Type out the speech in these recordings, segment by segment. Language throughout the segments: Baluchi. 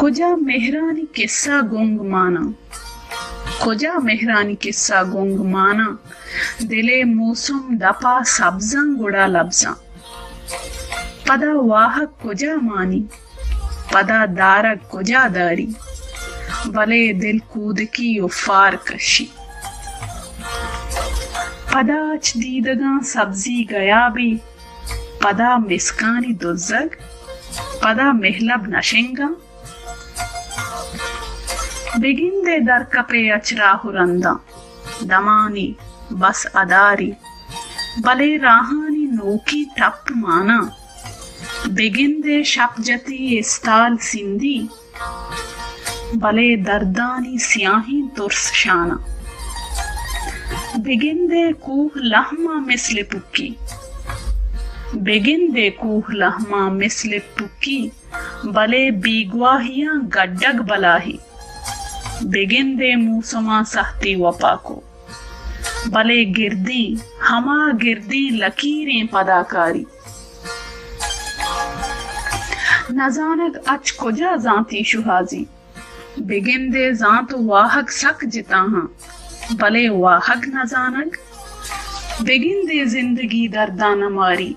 کجا مہرانی قصہ گنگ ماناں، کجا مہرانی قصہ گنگ ماناں، دل ءِ موسم دپا سبزاں گڑا لبزاں۔ پدا واہگ کجا مانی، پدا دارگ کجا داری، بلے دل کودکی و فار کشی۔ پدا اچ دیدگاں سبزی گیابی، پدا مسکانی دزگ، پدا مہلب نشنگاں۔ بگندے درکپے اچ راہ و رنداں، دمانی بس اداری، بلے راہانی نوکی ٹپ ماناں۔ بگندے شپ جتی استال سندی، بلے دردانی سیاہیں ترس شاناں۔ بگندے کوہ لہماں مثل پکی، بگندے کوہ لہماں مثل پکی، بلے بیگواہیاں گڈگ بلاہی۔ بگندے موسماں سہتی وپاکو، بلے گردیں، ہما گردیں لکیریں پداکاری۔ نزانگ اچ کجا زانتی شوہازی، بگندے زانت و واہگ سک جتاہاں، بلے واہگ نزانگ۔ بگندے زندگی درداں نماری،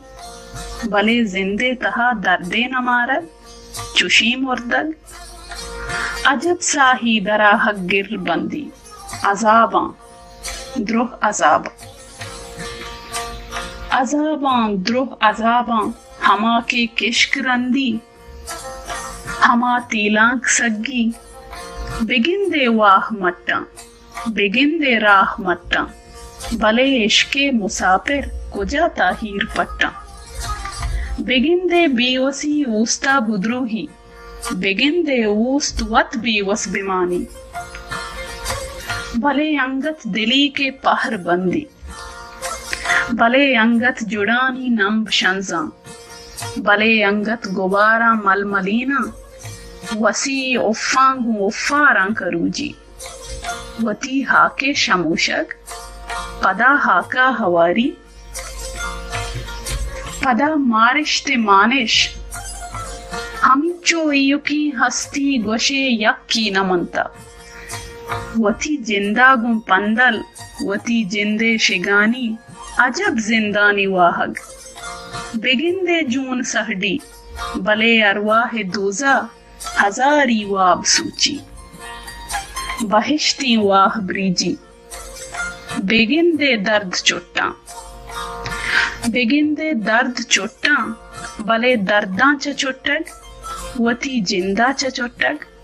بلے زندے تہا دردے نمارگ، چوشیں مردگ۔ عجب ساہی دراہگ گر بندی، عذاباں، دروہ عذاب۔ عذاباں، دروہ عذاباں، ہما کہ کشک رندی، ہما تیلانک سگی۔ بگندے واہ مٹاں، بگندے راہ مٹاں، بلے عشقے مساپر کجا تاہیر پٹاں۔ بگندے بیوسی اوستا بدروہی، بگندے اوست وت بیوس بمانی۔ بلے انگت دلی کہ پہر بندی، بلے انگت جڑانی نمب شنزاں، بلے انگت گباراں ململیناں، وسی افاں گوں افاراں کروجی۔ وتی ہاکے شموشگ، پدا ہاکا ہواری، پدا مارشت ء مانش۔ ہمینچو ایوکیں ہستی گوشے یکی نہ منتہ۔ وتی جندا گوں پندل، وتی جندے شگانی، عجب زندانی واہگ۔ بگندے جون سہڈی، بلے ارواہ دوزہ ہزاری واب سوچی۔ بہشتیں واہ بریجی، بگندے درد چٹاں۔ بگندے درد چٹاں، بلے درداں چہ چٹگ، وتی جندا چہ چٹگ۔